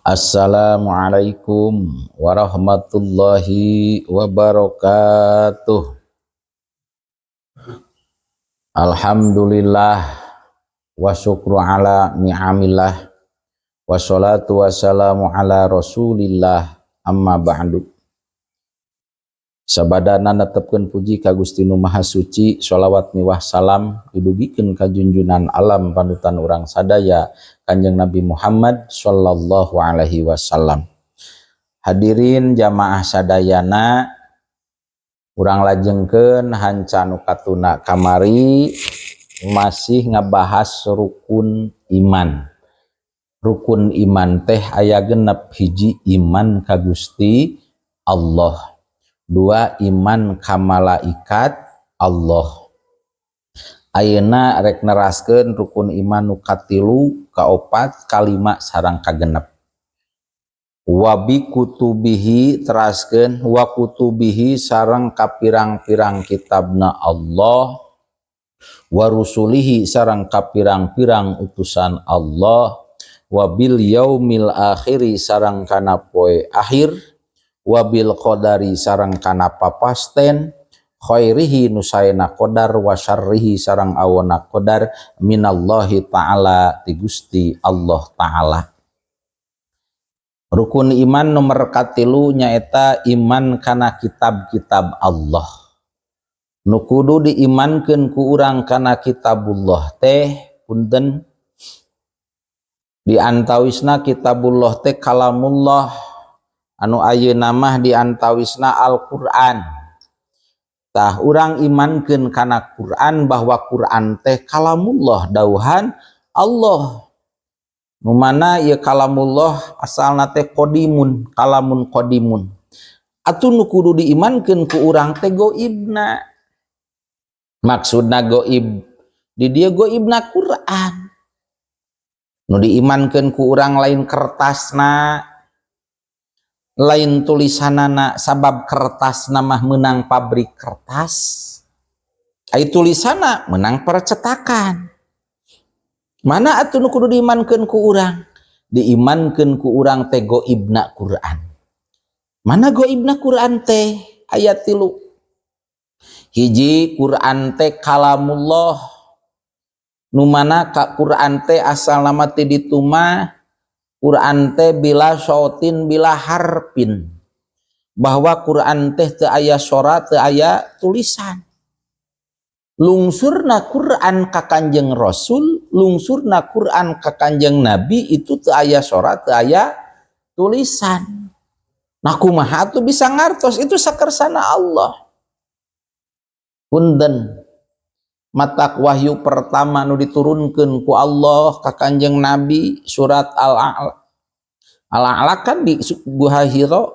Assalamualaikum warahmatullahi wabarakatuh. Alhamdulillah wa syukru ala ni'amillah, wassalatu wassalamu ala rasulillah, amma ba'du. Sabadana netepkeun puji ka Gusti Nu Maha Suci, sholawat miwah salam didugikeun ka junjunan alam, panutan urang sadaya, Kanjeng Nabi Muhammad sallallahu alaihi wasallam. Hadirin jamaah sadayana, urang lajengkeun hanca nu katuna kamari, masih ngabahas rukun iman. Rukun iman teh aya 6: hiji, iman ka Gusti Allah; dua, iman ka malaikat Allah. Ayeuna rek neraskeun rukun iman nu katilu, kaopat, kalima, sareng kagenep. Wabi kutubihi, teraskeun wa kutubihi sareng kapirang-pirang kitabna Allah, wa rusulihi sareng kapirang-pirang utusan Allah, wabil yaumil akhiri sareng kana poe akhir, wabil qadari sareng kana papasten, khairihi nu saena qadar, wa syarrihi sareng awona qadar, minallahi ta'ala ti Gusti Allah Ta'ala. Rukun iman nomor katilu nyaeta iman kana kitab-kitab Allah. Nu kudu diimankeun ku urang kana kitabullah teh, punten, di antawisna kitabullah teh kalamullah, anu ayeuna mah di antawisna Al-Qur'an. Tah, urang imankeun kana Quran bahwa Quran teh kalamullah, dauhan Allah. Nu mana ieu kalamullah asalna teh qadimun, kalamun qadimun. Atuh nu kudu diimankeun ku urang teh goibna. Maksudna goib di dieu goibna Quran. Nu diimankeun ku urang lain kertasna, lain tulisanana, sabab kertas mah menang pabrik kertas, ai tulisanna menang percetakan. Mana atuh nu kudu diimankeun ku urang? Diimankeun ku urang teh goibna Quran. Mana goibna Quran teh? Aya 3. Hiji, Quran teh kalamullah, nu mana ka Quran teh asalna mah ti ditu mah Quran teh bila sautin bila harpin, bahwa Quran teh teu aya sora, teu aya tulisan. Lungsurna Quran ka Kanjeng Rasul, lungsurna Quran ka Kanjeng Nabi itu teu aya sora, teu aya tulisan. Nah, kumaha tuh bisa ngartos? Itu sakersana Allah. Punten, matak wahyu pertama nu diturunkan ku Allah ka Kanjeng Nabi surat Al-A'la. Al-A'la kan di Gua Hira,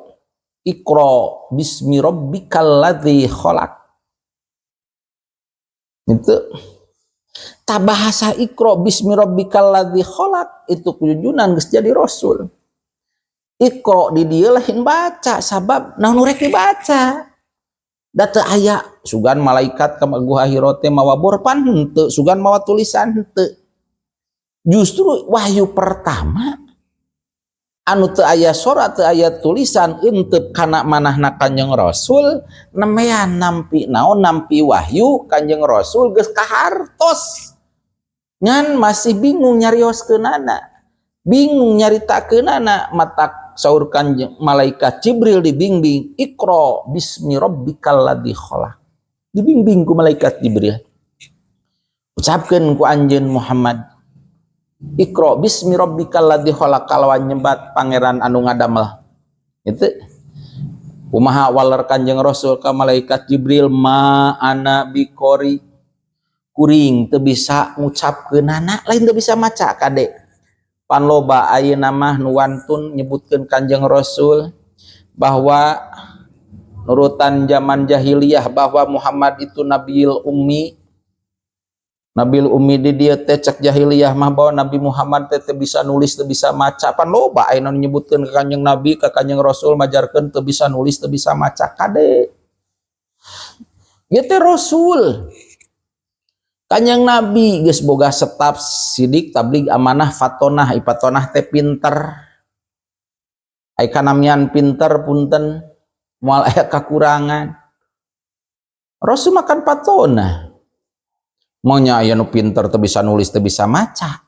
Iqra bismi rabbikal ladzi khalaq. Itu tak bahasa Iqra bismi rabbikal ladzi khalaq itu kejunjunan geus jadi rasul. Iqra di dieu lain baca, sabab naon nu rek dibaca? Da teu aya sugan malaikat ka Gua Hira teh mawa borpan henteu, sugan mawa tulisan henteu. Justru wahyu pertama anu teu aya sora, teu aya tulisan, entep kana manahna Kanjeng Rasul, nemean nampi naon, nampi wahyu, Kanjeng Rasul geus kahartos, ngan masih bingung nyarioskeunana, bingung nyaritakeunana. Matak saur Kanjeng malaikat Jibril dibimbing, Iqra bismi rabbikal ladzi khalaq. Dibimbing ku malaikat Jibril, ucapkeun ku anjeun Muhammad, Iqra bismi rabbikal ladzi khalaq, kalawan nyebat pangeran anu ngadamel. Itu kumaha waler Kanjeng Rasul ka malaikat Jibril? Ma ana biqori, kuring teu bisa ngucapkeunana, lain teu bisa maca. Kade, pan loba ayeuna mah nu wantun nyebutkeun Kanjeng Rasul bahwa nurutan zaman jahiliyah, bahwa Muhammad itu nabiul ummi. Nabil ummi di dieu teh cek jahiliyah mah bahwa Nabi Muhammad teh teu bisa nulis, teu bisa maca. Pan loba ayeuna nyebutkeun ka Kanjeng Nabi, ka Kanjeng Rasul, majarkeun teu bisa nulis, teu bisa maca. Kade, ieu teh Rasul. Kanjeng Nabi geus boga staf sidik, tablig, amanah, fatonah. Ipatonah teh pinter. Ai kanamian pinter, punten, moal aya kakurangan. Rasul makan patona. Maunya aya nu pinter teu bisa nulis, teu bisa maca.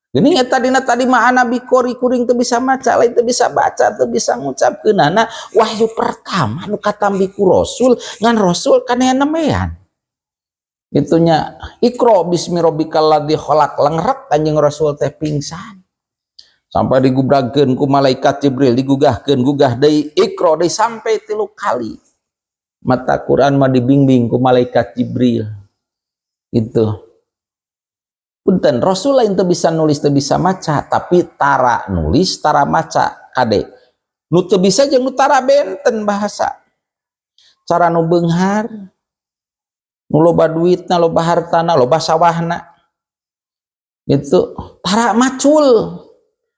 Geuning eta dina tadi mah ana biqori, kuring teu bisa maca, lain teu bisa baca, teu bisa ngucapkeunana. Wahyu pertama nu katampi ku Rasul, ngan Rasul kana nemean. Itunya iqra bismi rabbikal ladzi khalaq, lengrek Kanjeng Rasul teh pingsan. Sampai digubragkeun ku malaikat Jibril, digugahkeun, gugah deui, iqra deui sampai 3 kali. Mata Quran mah dibimbing ku malaikat Jibril. Itu. Punten, Rasul lain teu bisa nulis, teu bisa maca, tapi tara nulis, tara maca, kade. Nu teu bisa jeung nu tara benten bahasa. Cara nu beunghar, nu loba duitna, loba hartana, loba sawahna. Itu tara macul.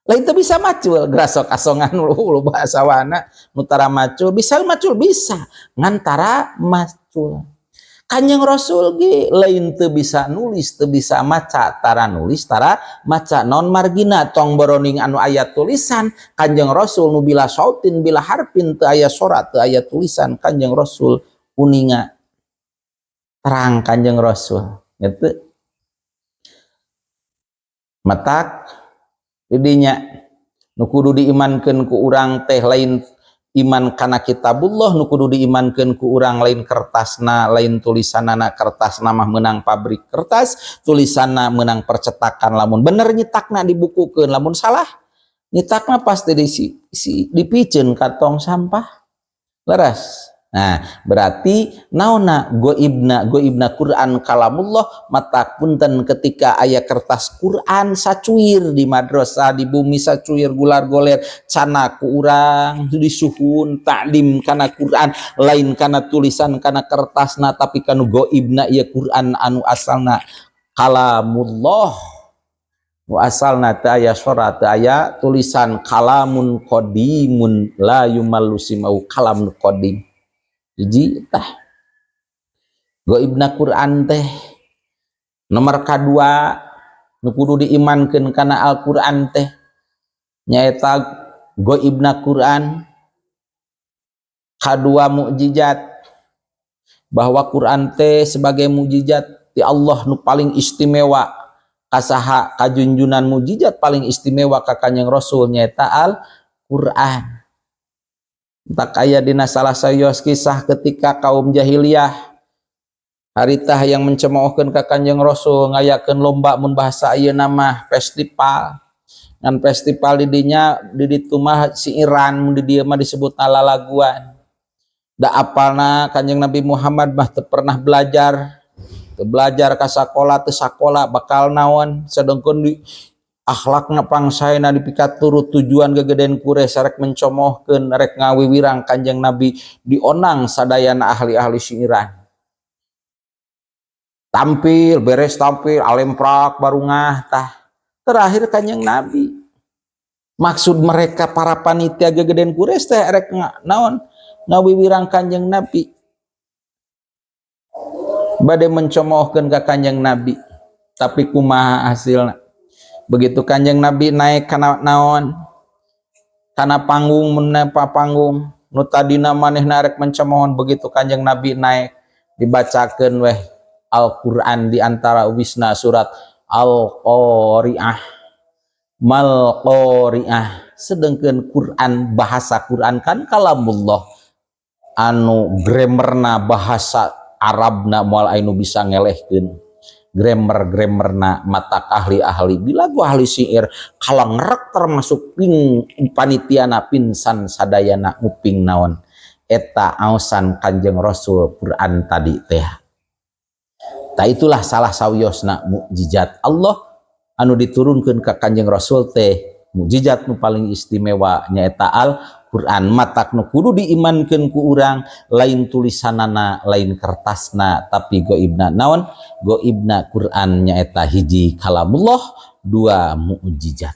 Lain teu bisa macul, grasok asongan nu loba sawahna, nu tara macul, bisa macul bisa, ngan tara macul. Kanjeng Rasul ge lain teu bisa nulis, teu bisa maca, tara nulis, tara maca. Non margina tong boroning anu aya tulisan, Kanjeng Rasul nu bila sautin bila harpin, teu aya sorat, teu aya tulisan, Kanjeng Rasul uninga, terang Kanjeng Rasul. Gitu. Matak didinya nu kudu diimankeun ku urang teh lain iman kana kitabullah, nu kudu diimankeun ku urang lain kertasna, lain tulisanana. Kertasna mah meunang pabrik kertas, tulisanna meunang percetakan. Lamun bener nyetakna dibukukeun, lamun salah nyetakna pasti dipiceun ka tong sampah. Leres. Nah, berarti naona goibna, goibna Quran kalamullah. Mata punten, ketika aya kertas Quran sacuir di madrasah, di bumi sacuir gular goler, cana ku urang disuhun taklim kana Quran, lain kana tulisan, kana kertasna, tapi kanu goibna ieu Quran anu asalna kalamullah, nu asalna teu aya sora, teu aya tulisan, kalamun qadimun la yumallu simau, kalam qadim. Hiji tah goibna Quran teh. Nomor kadua nu kudu diimankeun kana Al-Qur'an teh nyaeta goibna Quran, kadua mukjizat, bahwa Quran teh sebagai mukjizat ti Allah nu paling istimewa kasaha, kajunjunan mukjizat paling istimewa ka Kanjeng Rasul nyaeta Al-Qur'an. Tak aya dina salah sayos kisah ketika kaum jahiliyah harita yang mencemoohkeun ka Kanjeng Rasul ngayakeun lomba, mun bahasa ayeuna mah festival. Ngan festival di dinya, di ditu mah siiran, mun di dieu mah disebut lalaguan. Da apalna Kanjeng Nabi Muhammad mah teu pernah belajar, teu belajar ka sakola, teu sakola, bakal naon, sedengkeun di akhlakna pangsaena dipikaturut. Tujuan gegedean Quraisy rek mencomohkeun, rek ngawiwirang Kanjeng Nabi. Dionang sadayana ahli-ahli siiran, tampil, beres tampil alemprak barungah. Tah, terakhir Kanjeng Nabi. Maksud mereka para panitia gegedean Quraisy teh rek naon? Ngawiwirang Kanjeng Nabi, bade mencemoohkeun ka Kanjeng Nabi. Tapi kumaha hasilna begitu Kanjeng Nabi naik kana naon, kana panggung, menepa panggung? Nu tadina manehna rek mencemohon, begitu Kanjeng Nabi naik, dibacakeun weh Al-Qur'an, di antara wisna surat Al-Qari'ah. Mal Qari'ah. Sedangkan Quran, bahasa Quran kan kalamullah, anu grammarna bahasa Arabna moal anu bisa ngelehkeun grammar-grammarna. Mata ahli-ahli bila gua ahli syair kalau ngerek, termasuk ping panitiana pingsan sadayana nguping naon eta aosan Kanjeng Rasul Quran tadi teh. Ta itulah salah sawiosna mukjizat Allah anu diturunkan ke Kanjeng Rasul teh, mukjizat nu paling istimewa nyaeta Al Quran. Matak nu kudu diimankeun ku urang lain tulisanana, lain kertasna, tapi goibna naon? Goibna Quran nyaeta hiji kalamullah, dua mukjizat.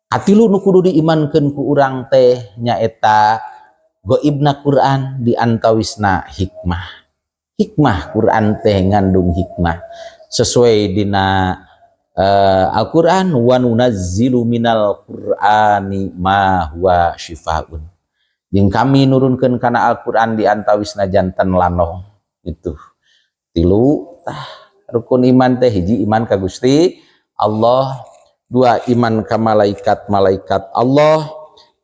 Katilu nu kudu diimankeun ku urang teh nyaeta goibna Quran di antawisna hikmah. Hikmah, Quran teh ngandung hikmah sesuai dina Al-Qur'an wa nunazzilu minal Qur'ani ma huwa syifaun. Jeung kami nurunkeun kana Al-Qur'an di antawisna janten lanong itu. Tilu tah rukun iman teh: hiji, iman ka Gusti Allah; dua, iman ka malaikat-malaikat Allah;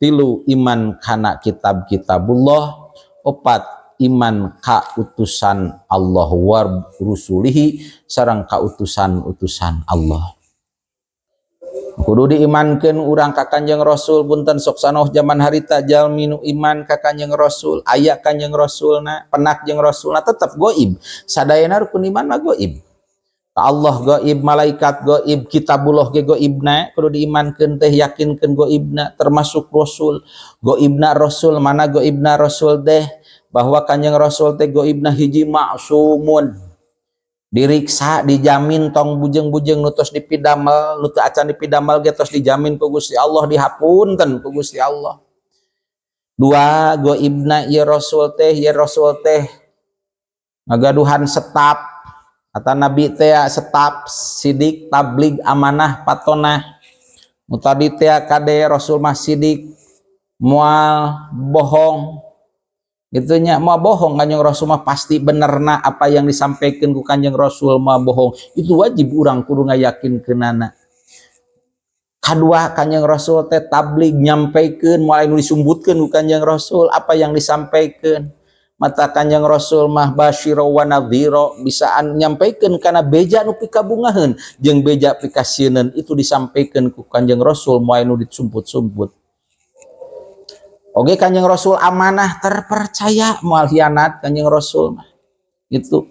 tilu, iman kana kitab-kitabullah; opat, iman ka utusan Allah wa rusulihi, sareng ka utusan-utusan Allah. Kudu diimankeun urang ka Kanjeng Rasul. Punten, sok sanoh zaman harita jalmi nu iman ka Kanjeng Rasul, aya Kanjeng Rasulna, penak jeung Rasulna, tetep goib. Sadayana rukun iman mah goib. Ka Allah goib, malaikat goib, kitabullah ge goibna, kudu diimankeun teh, yakinkeun goibna, termasuk Rasul. Goibna Rasul mana? Goibna Rasul teh bahwa Kanjeng Rasul teh goibna hiji, maksumun, diriksa, dijamin. Tong bujeng-bujeng nu tos dipidamel, nu teu acan dipidamel ge tos dijamin ku Gusti Allah, dihapunten ku Gusti Allah. Dua, goibna ieu Rasul teh, ieu Rasul teh ngagaduhan setap atau nabi teh, setap sidik, tablig, amanah, patonah. Nu tadi teh kade Rasul mah sidik, moal bohong gitu nya, mau bohong Kanjeng Rasul mah pasti benerna. Apa yang disampaikan ku Kanjeng Rasul mah bohong, itu wajib urang kudu ngayakinkeunana. Kadua, Kanjeng Rasul teh tablig, nyampaikan, mulai nu disumbutkeun ku Kanjeng Rasul apa yang disampaikan. Mata Kanjeng Rasul mah basyiro wa nadhiro, bisaan nyampaikan karena beja nu pikabungaheun jeung beja pikasieun, itu disampaikan ku Kanjeng Rasul, moal nu disumput-sumput. Oke, Kanjeng Rasul amanah, terpercaya, moal hianat Kanjeng Rasul mah. Itu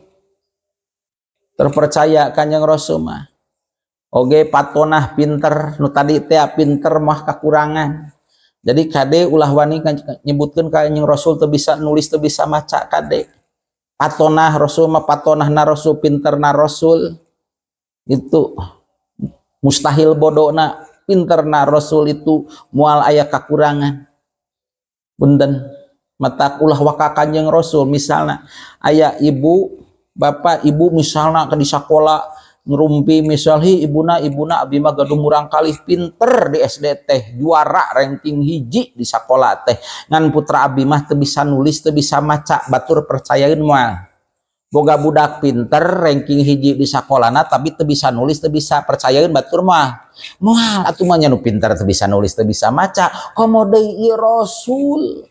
terpercaya Kanjeng Rasul mah. Oke, patonah, pinter, nu tadi teh pinter mah kekurangan. Jadi kade, ulah wani nyebutkeun Kanjeng Rasul teu bisa nulis, teu bisa maca, kade. Patonah Rasul mah, patonah na Rasul, pinter na Rasul. Itu mustahil bodohna, pinter na Rasul itu moal aya kekurangan. Punten, matak ulah waka Kanjeng Rasul. Misalnya aya ibu, bapak, ibu, misalnya ke di sekolah ngerumpi, misal hi ibuna, ibuna, abi mah gaduh murang kalih pinter, di SD teh juara ranking hiji di sekolah teh, ngan putra abi mah teu bisa nulis, teu bisa maca. Batur percayain moal? Boga budak pinter, ranking hiji di sekolahna, tapi teu bisa nulis, teu bisa, percayain batur mah moal? Atuh mah nya nu pinter teu bisa nulis, teu bisa maca, komo deui ieu Rasul.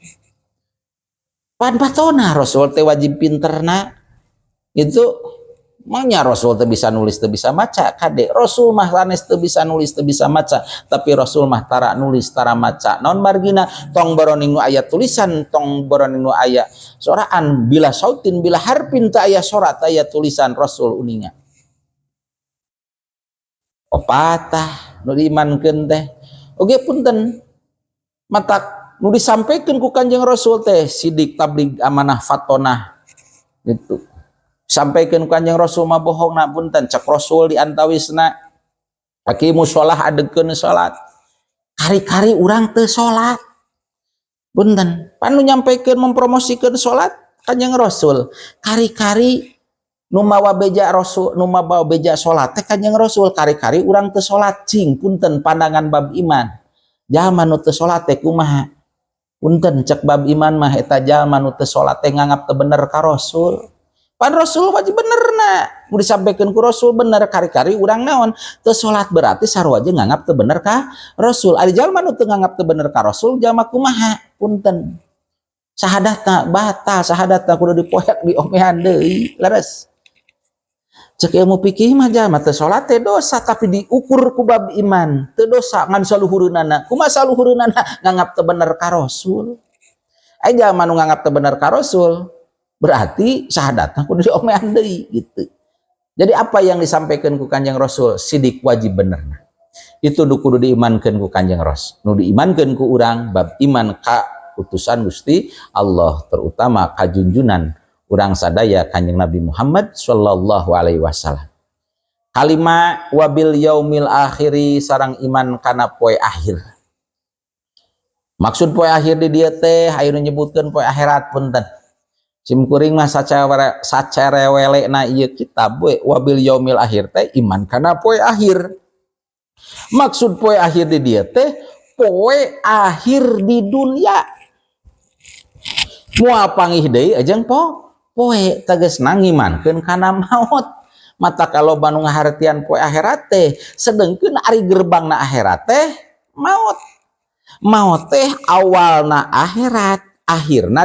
Pan patona Rasul teh wajib pinterna itu. Manya Rasul teu bisa nulis, teu bisa maca? Kade, Rasul mah sanes teu bisa nulis, teu bisa maca, tapi Rasul mah tara nulis, tara maca. Naon margina? Tong boroning nu aya tulisan, tong boroning nu aya soraan, bila sautin bila harfin, teu aya sorat, aya tulisan, Rasul uninga. Opatah nu diimankeun teh. Oge punten, matak nu disampaikan ku Kanjeng Rasul teh sidik, tablig, amanah, fatonah gitu. Sampaikan Kanjeng Rasul mah bohong na? Punten, cek Rasul di antawisna aqimu sholah, adegkeun salat, kari-kari urang teu salat. Punten, pan nu nyampaikan, mempromosikeun salat Kanjeng Rasul, kari-kari nu mawa beja Rasul, nu mawa beja salat teh Kanjeng Rasul, kari-kari urang teu salat. Cing punten, pandangan bab iman, jalma nu teu salat teh kumaha? Punten, cek bab iman mah eta jalma nu teu salat teh nganggap teu bener ka Rasul. Pan Rasul wajib bener na. Mau disampaikan ku Rasul bener, kari-kari urang naon? Teu salat, berarti sarua aja nganggap teu bener ka Rasul. Ari jalma nu teu nganggap teu bener ka Rasul, jalma kumaha? Punten. Sahadatna batal, sahadatna kudu dipoek, diomehan deui. Leres. Cek ilmu fikih mah jalma teu salat teh dosa, tapi diukur ku bab iman. Teu dosa ngan saluhureunana. Kumaha saluhureunana? Nganggap teu bener ka Rasul. Ai jalma nu nganggap teu bener ka Rasul, berarti syahadatna kudu diomean deui gitu. Jadi apa yang disampaikan ku Kanjeng Rasul sidik, wajib bener. Itu nu kudu diimankeun ku Kanjeng Rasul. Nu diimankeun ku urang bab iman ka utusan Gusti Allah, terutama kajunjunan urang sadaya Kanjeng Nabi Muhammad sallallahu alaihi wasallam. Kalima, wabil yaumil akhiri, sareng iman kana poe akhir. Maksud poe akhir di dieu teh aya nu nyebutkeun poe akhirat. Punten. Sim kuring mah sacerewele na ieu kitab we, wabil yaumil akhir teh iman kana poe akhir. Maksud poe akhir di dieu teh poe akhir di dunia, moal panggih deui jeung poe, tegasna ngimankeun kana maot. Mata kalau nu ngahartian poe akhirat teh, sedengkeun ari gerbangna akhirat teh maot. Maot teh awalna akhirat, akhirna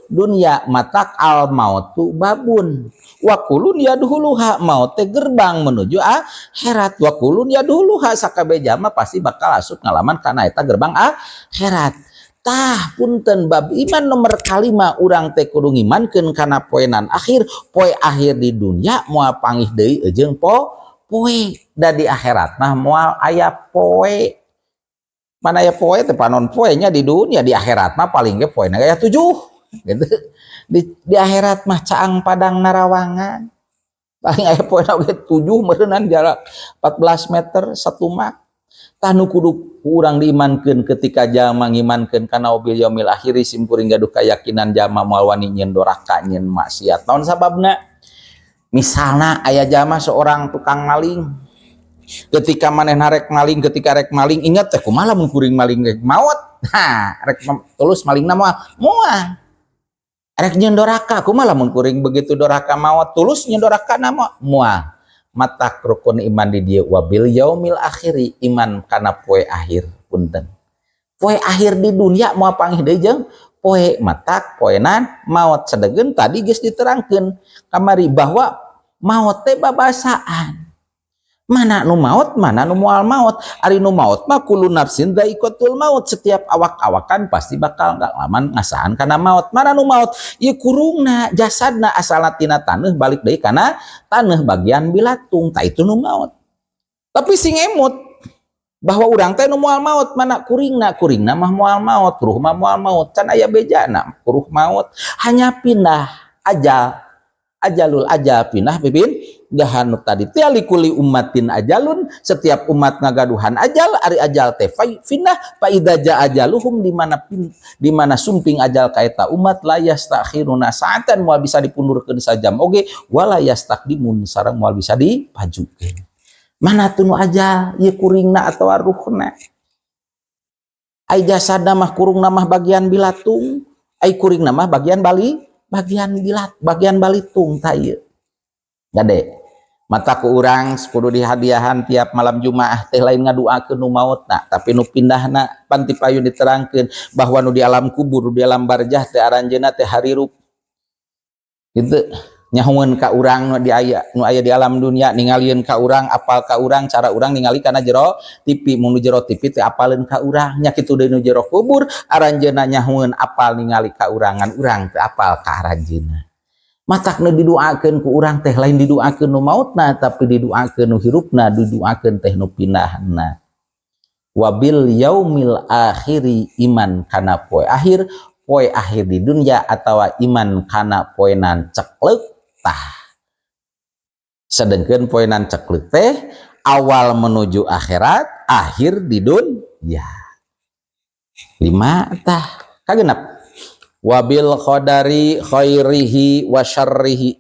dunia. Matak al mautu babun wa kullun yadkhuluha. Maut teh gerbang menuju akhirat. Wa kullun yadkhuluha, sakabeh jalma pasti bakal asup ngalaman kana eta gerbang akhirat. Tah, punten, bab iman nomor kalima, urang teh kudu ngimankeun kana poenan akhir, poe akhir di dunia, moal panggih deui jeung poe. Da di akhirat mah moal aya poe. Mana aya poe teh panon poe nya di dunia. Di akhirat mah paling ge poe aya 7 gitu. Di akhirat mah caang padang narawangan, paling aya poe oge 7 meureunan, jarak 14 meter satu mak. Tah, nu kudu urang diimankeun ketika jalma ngimankeun kana wabil yaumil akhiri, sim kuring gaduh keyakinan jalma moal wani nyieun doraka, nyieun maksiat. Naon sababna? Misalna aya jalma seorang tukang maling. Ketika manehna rek maling, ketika rek maling, ingat teh, kumaha lamun kuring maling rek maot? Nah, rek tulus malingna moal moal. Rek nyieun doraka, kumaha lamun kuring begitu doraka maot? Tulus nyieun doraka na moal. Matak rukun iman di dieu wabil yaumil akhiri, iman kana poe akhir. Punten, poe akhir di dunia, moal panggih deui jeung poe, matak poenan maot. Sedengkeun tadi geus diterangkeun kamari bahwa maot teh babasaan, mana nu maot, mana nu moal maot. Ari nu maot mah kullu nafsin dzaiqatul maut, setiap awak-awakan pasti bakal ngalaman, ngasaan kana maot. Mana nu maot? Ieu kurungna, jasadna, asalna tina taneuh balik deui kana taneuh, bagian bilatung. Tah, itu nu maot. Tapi sing emut bahwa urang teh nu moal maot mana kuringna. Kuringna mah moal maot, ruh mah moal maot, can aya bejana ruh maot, hanya pindah ajal, ajalul ajal, pindah pipin gahan. Tadi teh likulli ummatin ajalun, setiap umat ngagaduhan ajal. Ari ajal teh pindah. Fa idza jaa ajaluhum, di mana di mana sumping ajal ka eta umat, la yastakhiruna sa'atan, moal bisa dipundurkeun sajam oge, wala yastaqdimun, sareng moal bisa dipajukeun. Mana tuh nu ajal? Ieu kuringna atawa ruhna? Ai jasadna mah, kurungna mah bagian bilatung, ai kuringna mah bagian bali, bagian bilat, bagian balitung. Tah, ieu gade mata ku urang kudu dihadiahan tiap malam Jumaah teh lain ngaduakeun nu maotna, tapi nu pindahna. Pan ti payun diterangkeun bahwa nu di alam kubur, di alam barjah teh aranjeunna teh harirup gitu, nyahueun ka urang nu di aya, nu aya di alam dunia, ningalieun ka urang, apal ka urang, cara urang ningali kana jero TV, mun nu jero TV teh apaleun ka urang nya. Kitu deui nu jero kubur, aranjeunna nyahueun, apal ningali ka urang, ngan urang teu apal ka aranjeunna. Matak nu diduakeun ku urang teh lain diduakeun nu mautna, tapi diduakeun nu hirupna, diduakeun teh nu pindahna. Wabil yaumil akhiri, iman kana poe akhir, poe akhir di dunia atau iman kana poenan ceklek. Tah, sedengkeun poenan ceklek teh awal menuju akhirat, akhir di dunia. Lima tah, kagenap wabil qadari khairihi wa syarrihi.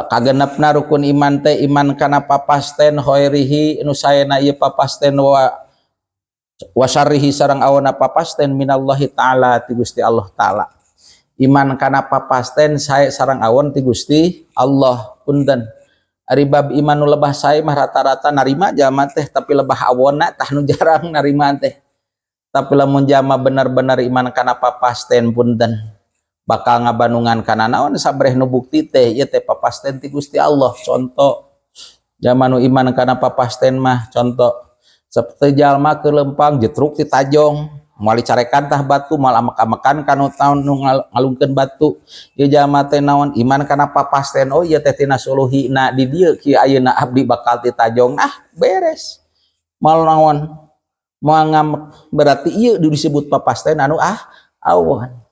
Kagenepna rukun iman teh iman kana papasten, khairihi nu saena ieu papasten, wa syarrihi sareng awona papasten, minallahi taala ti Gusti Allah taala. Iman kana papasten sae sareng awon ti Gusti Allah. Punten, ari bab iman nu lebah sae mah rata-rata narima jalma teh, tapi lebah awonna tah nu jarang narima teh. Tapi lamun jalma benar-benar iman kana papasten, punten, bakal ngabandungan kana naon sabreh nu bukti teh ieu teh papasten ti Gusti Allah. Contoh jalma nu iman kana papasten mah, contoh seperti jalma keur lempang jetruk ti tajong, moal dicarekan tah batu, moal amek-amekan kanu taun nu ngalungkeun batu. Ieu jalma teh naon? Iman kana papasten, oh, ieu teh tina suluhina di dieu kieu, ayeuna abdi bakal ti tajong. Ah, beres, moal naon, moal ngamek. Berarti ieu disebut papasten anu awon.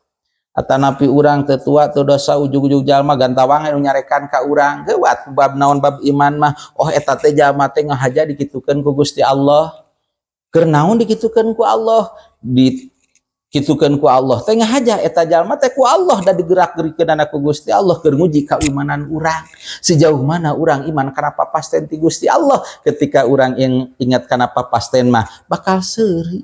Atanapi urang teu tua teu dosa, ujug-ujug jalma gantawang anu nyarekan ka urang, geuwat bab naon, bab iman mah, oh, eta teh jalma teh ngahaja dikitukeun ku Gusti Allah. Keur naon dikitukeun ku Allah? Di Kitukeun ku Allah teh ngahaja eta jalma teh ku Allah da digerak-gerikeunana ku Gusti Allah keur nguji kaimanan urang. Sejauh mana urang iman kana papasten ti Gusti Allah. Ketika urang yang ingat kana papasten mah bakal seuri.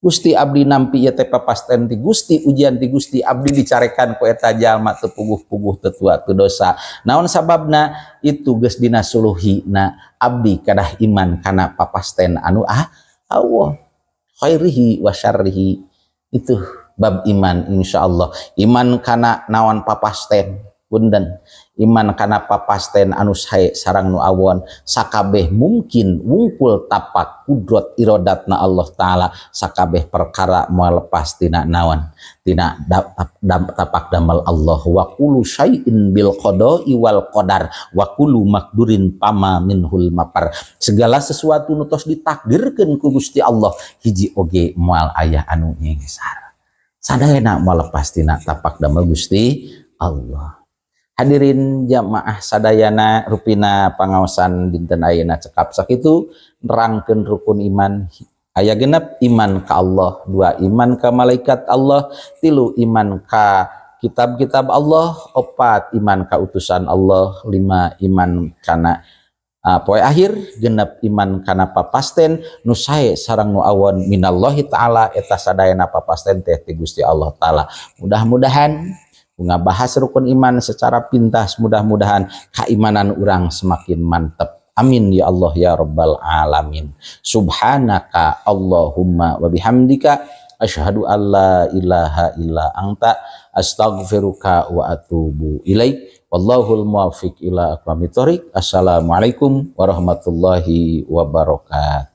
Gusti, abdi nampi ieu teh papasten ti Gusti, ujian ti Gusti, abdi dicarekan ku eta jalma teu puguh-puguh, teu tua teu dosa. Naon sababna? Itu geus dina suluhina abdi kadah iman kana papasten anu Allah khairihi wa syarrihi. Itu bab iman, insyaallah iman kana naon? Papasten. Punten, iman kana papasten anu sae sareng nu awon, sakabeh mungkin wungkul tapak kudrot irodatna Allah Ta'ala. Sakabeh perkara moal lepas tina naon? Tina tapak damel Allah. Wa kullu syai'in bil qada'i wal qadar wa kullu makdurin pama minhul mapar. Segala sesuatu nu tos ditakdirkeun ku Gusti Allah, hiji oge moal aya anu nyengsar. Sadayana moal lepas tina tapak damel Gusti Allah. Hadirin jamaah sadayana, rupina pangaosan dinten ayeuna cekap sakitu, nerangkeun rukun iman. Aya 6: iman ka Allah, dua iman ka malaikat Allah, tilu iman ka kitab-kitab Allah, opat iman ka utusan Allah, lima iman kana poe akhir, 6 iman kana papasten nu sae sareng nu awon minallahi ta'ala. Eta sadayana papasten teh ti Gusti Allah Ta'ala. Mudah-mudahan ngabahas rukun iman secara pintas, mudah-mudahan keimanan urang semakin mantep. Amin ya Allah ya rabbal alamin. Subhanaka Allahumma wa bihamdika, asyhadu alla ilaha illa anta, astaghfiruka wa atubu ilaik. Wallahul muwaffiq ila aqwamit thoriq. Assalamualaikum warahmatullahi wabarakatuh.